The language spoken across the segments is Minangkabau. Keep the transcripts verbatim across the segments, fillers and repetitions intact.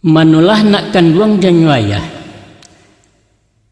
Manolah nak kanduang janyo ayah.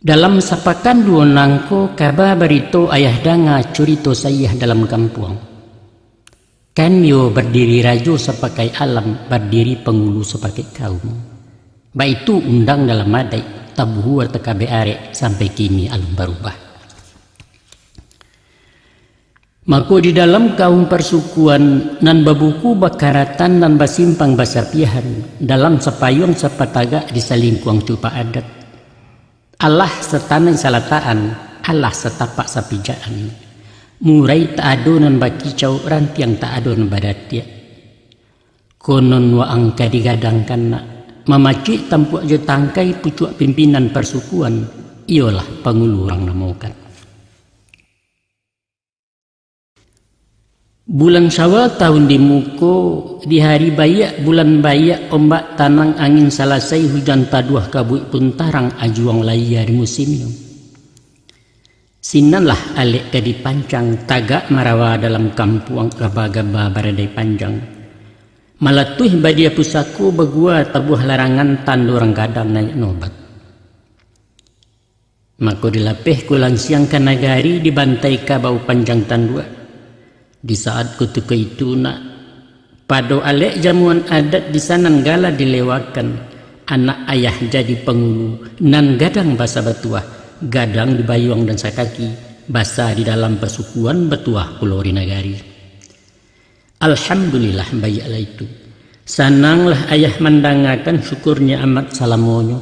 Dalam sapakan duo nangko, kaba barito ayah danga, curito sayah dalam kampuang. Kan iyo bardiri rajo sapakai alam, bardiri pangulu sapakai kaum. Baitu undang dalam adaik, tabuhua takabek arek, sampai kini alun barubah. Mako di dalam kaum parsukuan, nan babuku bakaratan, nan basimpang basapiahan, dalam sapayuang sapatagak di salingkuang cupak adat. Alah satanai salatakan, alah satapak sapijakan. Murai tak ado nan bakicau, rantiang tak ado nan badatiak. Konon waang ka digadangkan nak, mamacuik tampuak jo tangkai pucuak pimpinan parsukuan, iyolah pangulu urang namokan. Bulan Syawal tahun di muko, di hari baiak, bulan baiak, ombak tanang, angin salasai, hujan taduah, kabuik pun tarang, ajuang layia di musimnyo. Sinanlah alek ka dipancang, tagak marawa dalam kampuang, gaba-gaba baradai panjang. Malatuih badia pusako, bagua tabuah larangan, tando urang gadang naiak nobat. Mako dilapeh ko lansiang ka nagari, dibantai kabau panjang tanduak. Di saat kutiko itu nak, pado alek jamuan adat, di sanan gala dilewakan, anak ayah jadi pangulu, nan gadang basa batuah, gadang di bayuang dan sakaki, basa di dalam pasukuan, batuah pulo di nagari. Alhamdulillah, baiaklah itu. Sananglah ayah mandangakan, syukur nyamat salamonyo.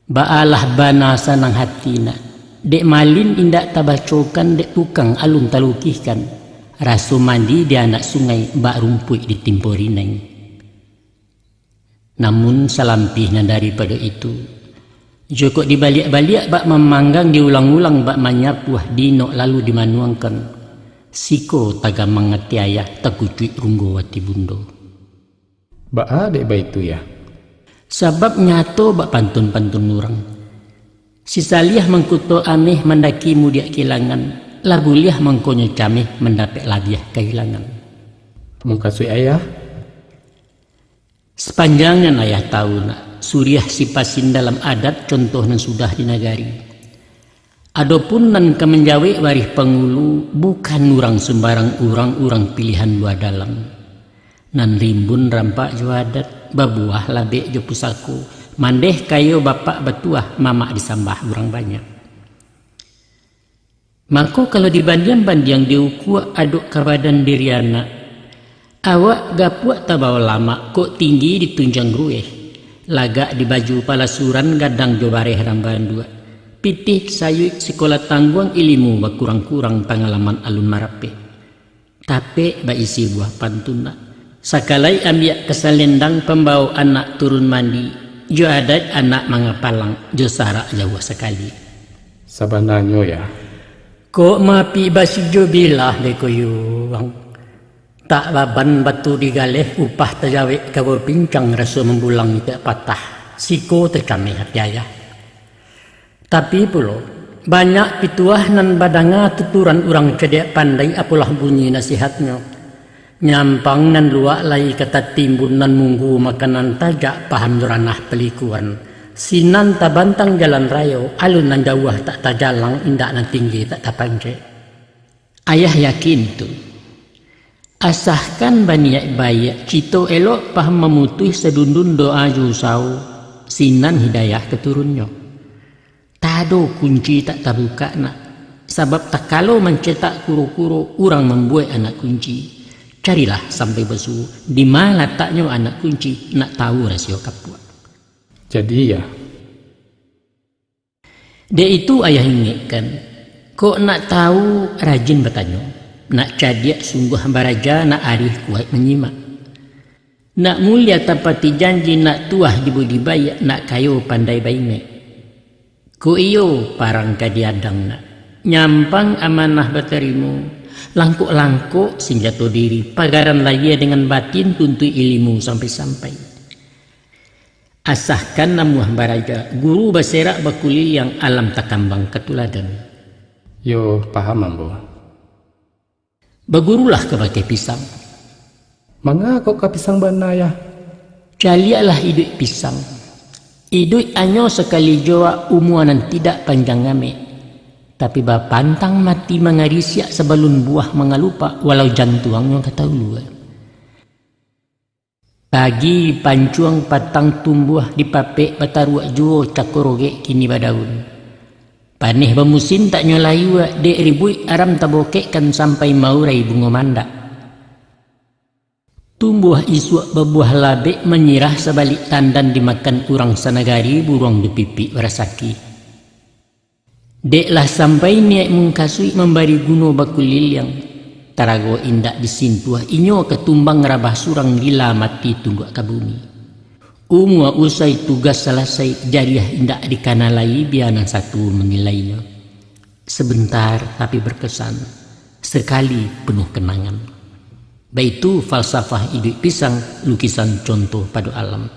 Baalah bana sanang hati nak, dek malin indak tabacokan, dek tukang alun talukihkan, raso mandi di anak sungai, bak rumpuik ditimpo rinai. Namun salampih nan daripado itu, jokok dibaliak-baliak bak mamanggang, diulang-ulang bak manyapuah, dinok lalu dimanuangkan, siko tagamang ati ayah, takucuik runggo ati bundo. Baa dek baitu, Yah? Sabab nyato bak pantun-pantun urang. Si saliah mangkuto ameh, mandaki mudiak kilangan, lah buliah mangkonyo cameh, mandapek labiah kahilangan. Mukasuik ayah? Sapanjangan ayah tahu nak, suriah sipasin dalam adat, contoh nan sudah di nagari. Adopun nan ka manjawek warih pangulu, bukan urang sumbarang urang, urang pilihan lua dalam. Nan rimbun rampak jo adat, babuah labek jo pusako, mandeh kayo bapak batuah, mamak disambah urang banyak. Mako, kalau dibandiang-bandiang, diukua adok ka badan diri anak, awak gapuak tabao lamak, kok tinggi ditunjang rueh, lagak di baju palasuran, gadang jo bareh rang banduak, pitih sayuik sikola tangguang, ilimu bakurang-kurang, pangalaman alun marapeh. Tapek baisi buah pantun nak. Sakalai ambiak ka salendang, pambao anak turun mandi, jo adaik anak mangapalang, jo sarak jauah sakali. Sabananyo, Yah. Kok maapik basijo bilah dek koyuang. Tak baban batu digaleh, upah tajawek kawo pincang, raso mambulang itak patah, siko tacameh ati ayah. Tapi pulo, banyak pituah nan badanga tuturan urang cadiak pandai, apolah bunyi nasihatnyo. Nyampang nan luak lai ka tatimbun, nan munggu makanan tajak, paham jo ranah palikuan. Sinan tabantang jalan rayo, alun nan jauah tak tajalang, indak nan tinggi tak tapancek. Ayah yakin tu. Asakan baniaik baiak, cito elok, paham mamutuih, sadundun doa jo usaho, sinan hidayah ka turunnyo. Tado kunci tak tabukak nak, sabab takalo mancetak kuro-kuro, urang mambuek anak kunci. Carilah sampai basuo, dima lataknyo anak kunci, nak tahu rasio kapuak. Jadi, Yah. Dek itu ayah ingekkan, kok nak tahu, rajin batanyo, nak cadiak sungguah baraja, nak arih kuaik manyimak. Nak mulia tapati janji, nak tuah di budi baiak, nak kayo pandai baimek. Kok iyo parang ka diadang nak, nyampang amanah batarimo, langkok-langkok sinjato diri, pagaran lahia dengan batin, tuntuik ilimu sampai-sampai. Asakan namuah baraja, guru baserak bakuliliang, alam takambang ka tuladan. Yo, paham ambo. Bagurulah ka bakeh pisang. Manga kok ka pisang bana, Yah? Caliaklah iduik pisang. Iduik anyo sakali jo wak, umua nan tidak panjang amek, tapi bapantang mati mangarisiak sabalun buah mangalupak, walau jantuangnyo ka taulua. Pagi pancuang patang tumbuah, dipapek bataruak juo, cako rogek kini badaun. Paneh bamusim tak nyo layua, dek ribuik aram tabokekkan sampai maurai bungo mandak. Tumbuah isuak babuah labek, manyirah sabalik tandan, dimakan urang sanagari, buruang dipipik barasaki. Dek lah sampai niaik mungkasuik, mambari guno bakuliliang, tarago indak disintuah, inyo ka tumbang rabah surang, gila mati tunduak ka bumi. Umua usai tugas salasai, jariah indak dikana lai, bia nan satu manilainyo. Sebentar tapi berkesan, sekali penuh kenangan. Baitu falsafah iduik pisang, lukisan contoh pado alam.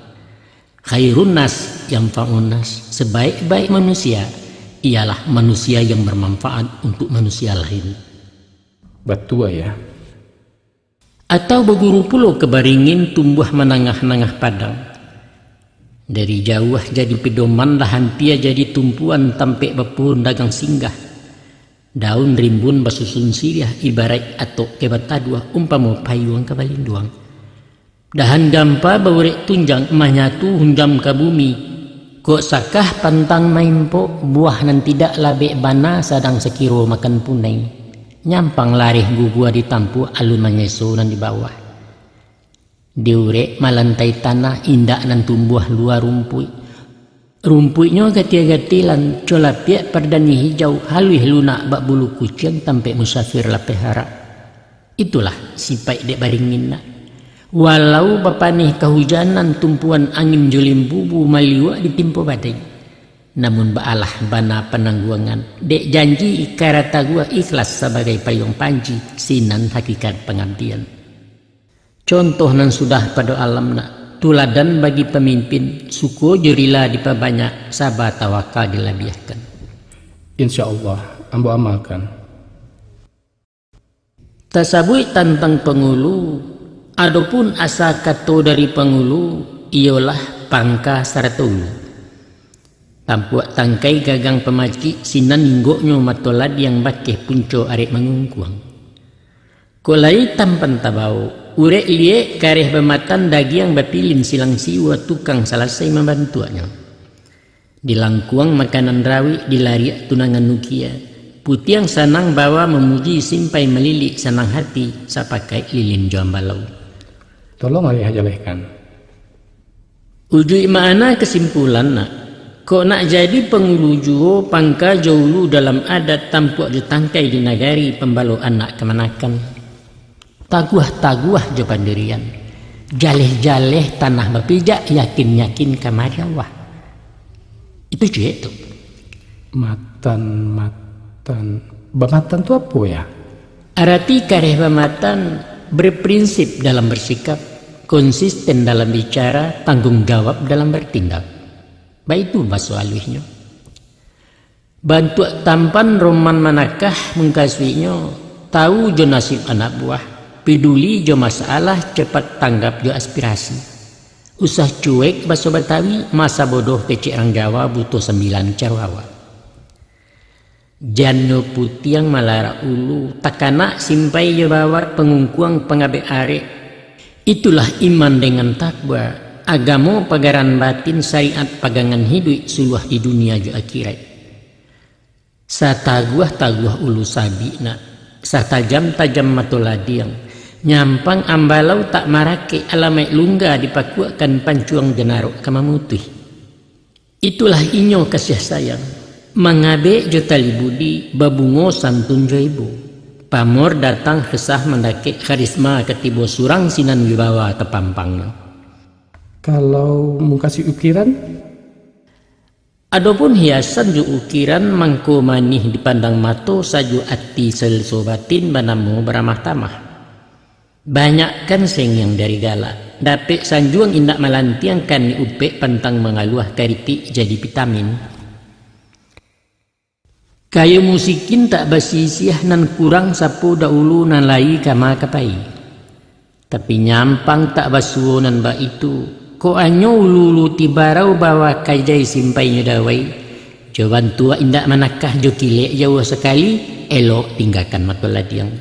Khairun nas yanfa'un nas, sebaik-baik manusia ialah manusia yang bermanfaat untuk manusia lain. Batua, ya. Atau baguru pulo ka baringin, tumbuah manangah-nangah padang. Dari jauah jadi pedoman, lah ampia jadi tumpuan, tampek bapuhun dagang singgah. Daun rimbun basusun siriah, ibaraik atok ka bataduah, umpamo payuang ka balinduang. Dahan gampa baurek tunjang, manyatu hunjam ka bumi. Kok sakah pantang maimpok, buah nan tidak labek bana, sadang sakiro makan punai. Nyampang lareh gugua ditampuak, alun manyeso nan di bawah. Diurek malantai tanah, indak nan tumbuah lua rumpuik. Rumpuiknyo gatia-gatilan, colapiak pardani hijau, haluih lunak bak bulu kuciang, tampek musafir lapeh arak. Itulah sipaik dek baringin nak. Walau bapaneh kahujanan, tumpuan angin jo limbubu, maliuak ditimpo badai. Namun baalah bana panangguangan, dek janji ikara taguah, ikhlas sabagai payuang panji, sinan hakikat pangabdian. Contoh nan sudah pado alam nak, tuladan bagi pamimpin, suko jo rila dipabanyak, saba tawakal dilabiahkan. Insya Allah, ambo amalkan. Tasabuik tantang pangulu, adopun asa kato dari pangulu, iyolah pangka sarato ulu. Tampuak tangkai gagang pamacik, sinan inggoknyo mato ladiang, bakeh punco arek mangungkuang. Kok lai tampan tabao, urek liek kareh bamatan, dagiang bapilin silang siwa, tukang salasai mambantuaknyo. Dilangkuang makanan rawik, dilariak tunangan ukia. Putiang sanang bawa mamuji, simpai malilik sanang hati, sapakaik lilin jo ambalau. Tolong Ayah jalehkan. Ujuik makna kasimpulan nak, kok nak jadi pangulu juo, pangka jo ulu dalam adat, tampuak jo tangkai di nagari, pambalo anak kamanakan. Taguah-taguah jo pandirian, jaleh-jaleh tanah bapijak, yakin-yakin ka mari Allah. Itu ciek tu. Matan, matan. Bamatan tu apo, ya? Arati kareh bamatan, berprinsip dalam bersikap, konsisten dalam bicara, tanggung jawab dalam bertindak. Baitu baso aluihnyo. Bantuak tampan roman manakah mungkasuiknyo, tahu jo nasib anak buah, peduli jo masalah, cepat tanggap jo aspirasi. Usah cuek baso Batawi, masa bodoh kecek rang Jawa, buto sambilan caro awak. Jan nyo putiang malarak ulu, takanak simpai jo bawar, pangungkuang pangabek arek. Itulah iman dengan takwa, agamo pagaran batin, syariat pagangan hiduik, suluah di dunia jo akhirat. Sataguah-taguah ulu sabik nak, satajam-tajam mato ladiang, nyampang ambalau tak marakek, alamaik lungga dipakuakkan, pancuang jo narok ka mamutuih. Itulah inyo kasiah sayang, mangabek jo tali budi, babungo santun jo ibo. Pamor datang kesah mandakek, karisma ka tibo, surang sinan wibawa tapampangnyo. Kalau mukasuik ukiran? Adopun hiasan jo ukiran, mangko manih dipandang mato, sajuak ati saleso batin, banamo baramah tamah. Banyakkan sengiang dari galak, dapek sanjuang indak malantiang, kanik upek pantang mangaluah, karitik jadi vitamin. Kayo musikin tak basisiah, nan kurang sapo dahulu, nan lai kama ka pai. Tapi nyampang tak basuo nan baitu, Kok anyo ulu-ulu tibarau bawa kajai simpainyo dawai, jo bantuak indak manakah jo kilek jauah sakali, elok tinggakan mato ladiang.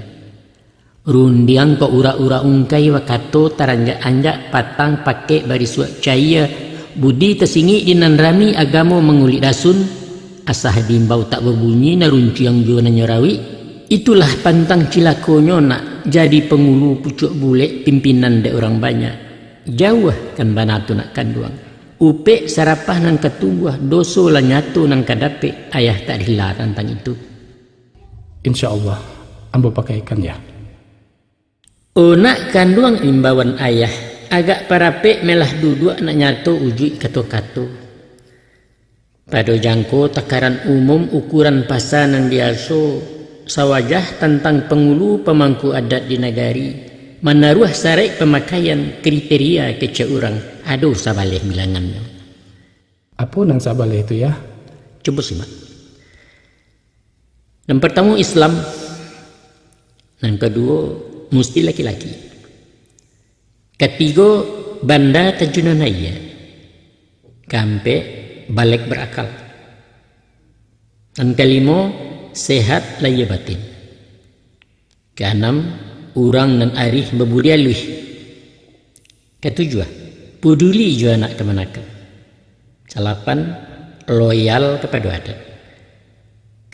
Rundiang kok urak-urak ungkai wakato taranjak-anjak patang pakek barisuak caia, budi tasingik di nan rami agamo mangulik dasun, asah diimbau tak babunyi nan runciang juo nan nyo rawik, itulah pantang cilakonyo nak jadi pangulu pucuak bulek pimpinan dek urang banyak. Jauahkan bana tu nak kanduang. Upek sarapah nan ka tumbuah, doso lah nyato nan ka dapek, ayah tak rila tantang itu. Insya Allah, ambo pakaikan, Yah. Oh nak kanduang imbauan ayah, agak parapek melah duduak nak nyato ujuik kato-kato. Pado jangko takaran umum ukuran pasa nan biaso, sawajah tantang pangulu pamangku adat di nagari, manaruah saraik pamakaian kriteria kecek urang, ado sabaleh bilangannyo. Apo nan sabaleh tu, Yah? Cubo simak. Nan partamo Islam, nan kaduo musti laki-laki. Katigo, banda tajunan aia. Kaampek, balek barakal. Nan kalimo, sehat lahia batin. Kaanam, urang nan arih babudi aluih. Katujuah, puduli jo anak kamanakan. Salapan, loyal kapado adat.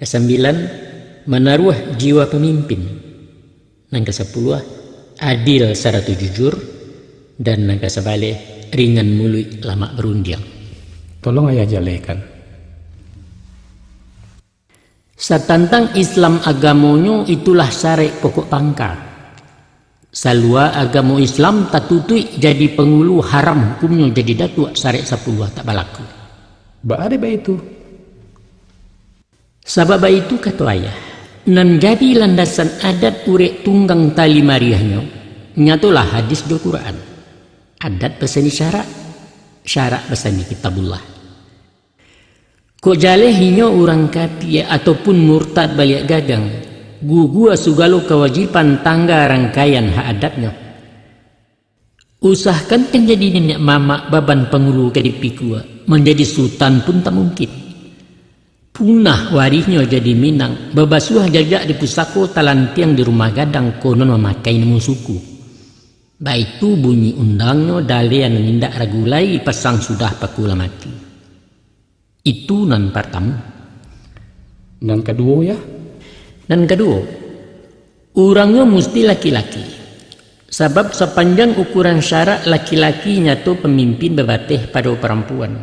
Kasambilan, manaruah jiwa pamimpin. Nan kasapuluah, adil sarato jujur, dan nan kasabaleh, ringan muluik lamak barundiang. Tolong ayah jalehkan. Satantang Islam agamonyo itulah saraik pokok pangka. Salua agamo Islam tatutuik jadi pangulu haram hukumnyo jadi datuak saraik sapuluah tak balaku. Baa dek baitu? Sabab baitu kato ayah, nan jadi landasan adat urek tunggang tali mariahnyo, nyatolah hadis jo Quran. Adat basandi syarak, syarak basandi kitabullah. Kok jaleh inyo urang kapia ataupun murtad baliak gadang, gugua sugalo kawajiban tangga rangkaian hak adatnyo. Usahkan kan jadi niniak mamak baban pangulu ka dipikua, manjadi sutan pun tak mungkin. Punah warihnyo jadi Minang, babasuah jajak di pusako talantiang di rumah gadang konon mamakai namo suku. Baitu bunyi undangnyo daleh nan indak ragu lai pasang sudah paku lah mati. Itu nan partamo. Nan kaduo, Yah? Nan kaduo, urangnyo musti laki-laki. Sabab sapanjang ukuran syarak laki-laki nyato pamimpin babateh pado parampuan.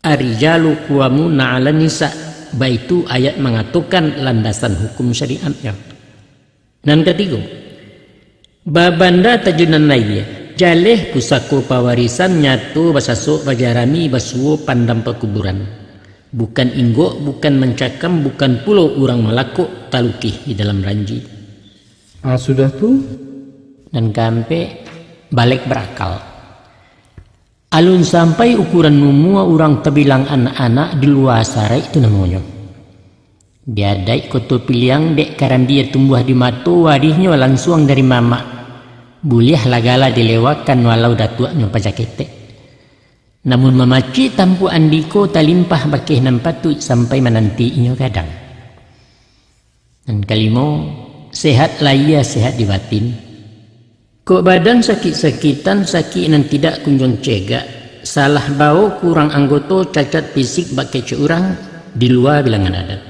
Ar-rijalu qawwamuna 'alan nisa, baitu ayat mangatokan landasan hukum syariatnyo. Nan katigo, babanda tajunan aia, jaleh pusako pawarisan nyato basasok bajarami basuo pandam pakuburan. Bukan inggok, bukan mancakam, bukan pulo urang malakok talukih di dalam ranji. Ah, sudah tu? Nan kaampek, balek barakal. Alun sampai ukuran umua urang tabilang anak-anak di lua saraik tu namonyo. Di adaik Koto Piliang dek karambia tumbuah di mato warihnyo lansuang dari mamak. Buliahlah gala dilewakan walau datuaknyo paja ketek. Namun mamacik tampuak andiko talimpah bakeh nan patuik sampai mananti inyo gadang. Nan kalimo, sehat lahia, sehat di batin. Kok badan sakik-sakitan, sakik nan tidak kunjuang cegak, salah bao kurang anggoto, cacat fisik bak kecek urang, di lua bilangan adat.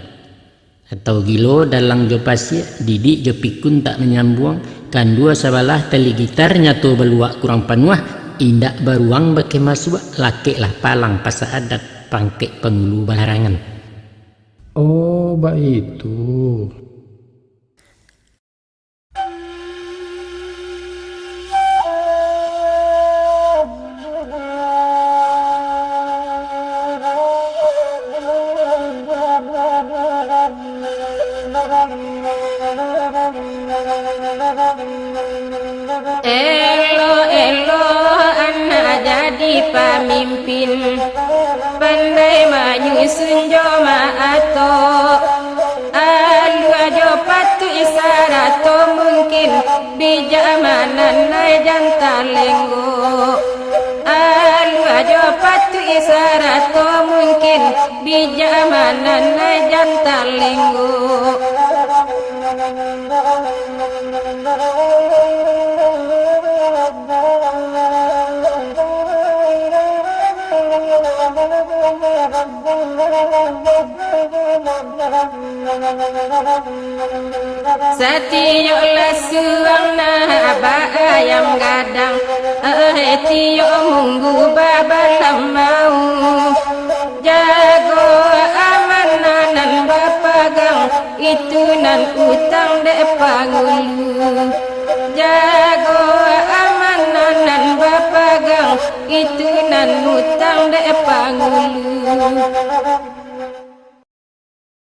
Atau gilo dalang jo pasiak, didik jo pikun tak manyambuang, kandua sabalah tali gitar nyato baluak kurang panuah, indak baruang bakeh masuak, lakeklah palang pasa adat, pangkek pangulu balarangan. Oh, baitu. Elok-elok anak jadi pamimpin, pandai manyusun jo maato, alua jo patuik sarato mungkin, bijak manandai jan talenggo. Jamanan jantan lenggo. Satiyok lasuang nak baayam gadang, eh, tiyok munggu babalamau. Jago amanah nan bapagang, itu nan utang dek pangulu. Jago amanah nan bapagang, itu nan utang dek pangulu.